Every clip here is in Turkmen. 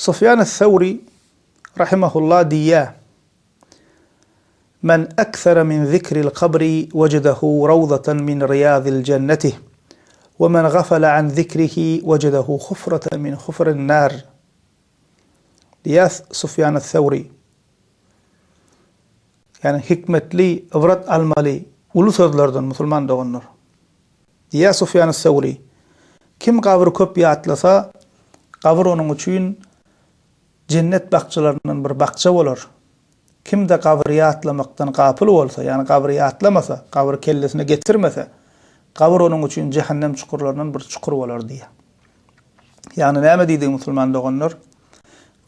Sufýan es-Sewri rahimehullah diýýär, Men eksere min zikril kabri wejedehu rawzatan min riýazil jenneti, we men gafala an zikrihi wejedehu hufratan min hufrin nar. Diýýär Sufýan es-Sewri. Ýagny hikmetli, ybrat almaly uly sözlerden musulman doganlar. Diýýär Sufýan es-Sewri, Kim gabry köp ýatlasa, gabyr onuň üçin jennet bakjalaryndan bir bakja bolar. Kim-de gabry ýatlamakdan gapyl bolsa, ýagny gabry ýatlamasa, gabry kellesine getirmese, gabyr onuň üçin jähennem çukurlaryndan bir çukur bolar diýýär. Ýagny näme diýdigi musulman doganlar?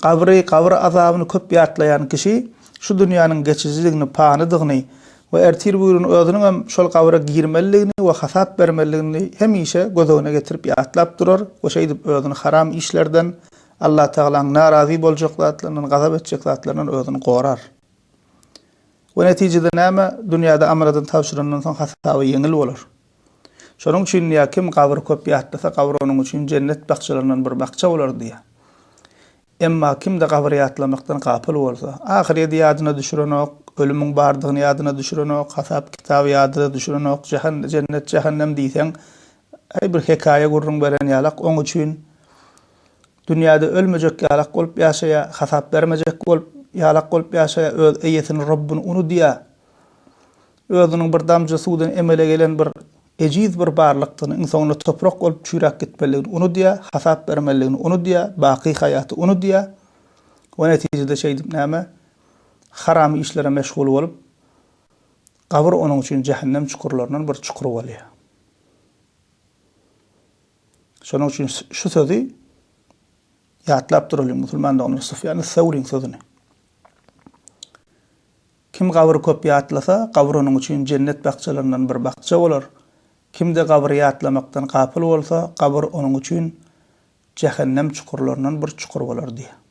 Gabry, gabyr azabyny köp ýatlaýan kişi şu dünýäniň geçijidigini, panydygyny we ertir-bugün özüniňem şol gabyra girmelidigini we hasap bermelidigini hemişe göz öňüne getirip ýatlap durar we şeýdip özüni haram işlerden, Allatagalaň narazy boljak zatlaryndan, gazap etjek zatlaryndan özüni gorar. We netijede näme? Dünýäde amanadyny tabşyrandan soň hasaby ýeňil bolar. Şonuň üçin diýýär, kim gabry köp ýatlasa, gabyr onuň üçin jennet bakjalaryndan bir bakja bolar diýýär. Emma kim-de gabry ýatlamakdan gapyl bolsa, ahyrýeti ýadyna düşürenok, ölümiň bardygyny ýadyna düşürenok, hasap-kitaby ýadyna düşürenok, jahan, jennet, jähennem diýseň, äý bir hekaýa gürrüň beren ýalak oň üçin dünýäde ölmejek ýalak bolup ýaşaýar, hasap bermejek bolup ýalak bolup ýaşaýar, öz eýesini, Robbuny unudýar. Özüniň bir damja suwdan emele gelen bir ejiz bir barlykdygyny, iň soňunda toprak bolup çüýräp gitmelidigini unudýar, hasap bermelidigini unudýar, baky haýaty unudýar we netijede şeýdip näme, haram işlere meşgul bolup, gabyr onuň üçin jähennem çukurlaryndan bir çukur bolýar. Şonuň üçin şu sözi ýatlap duralyň, musulman doganlar, Sufýan Sewriň sözüni. Kim gabry köp ýatlasa, gabyr onuň üçin jennet bakjalaryndan bir bakja bolar. Kim-de gabry ýatlamakdan gapyl bolsa, gabyr onuň üçin jähennem çukurlaryndan bir çukur bolar diýýär.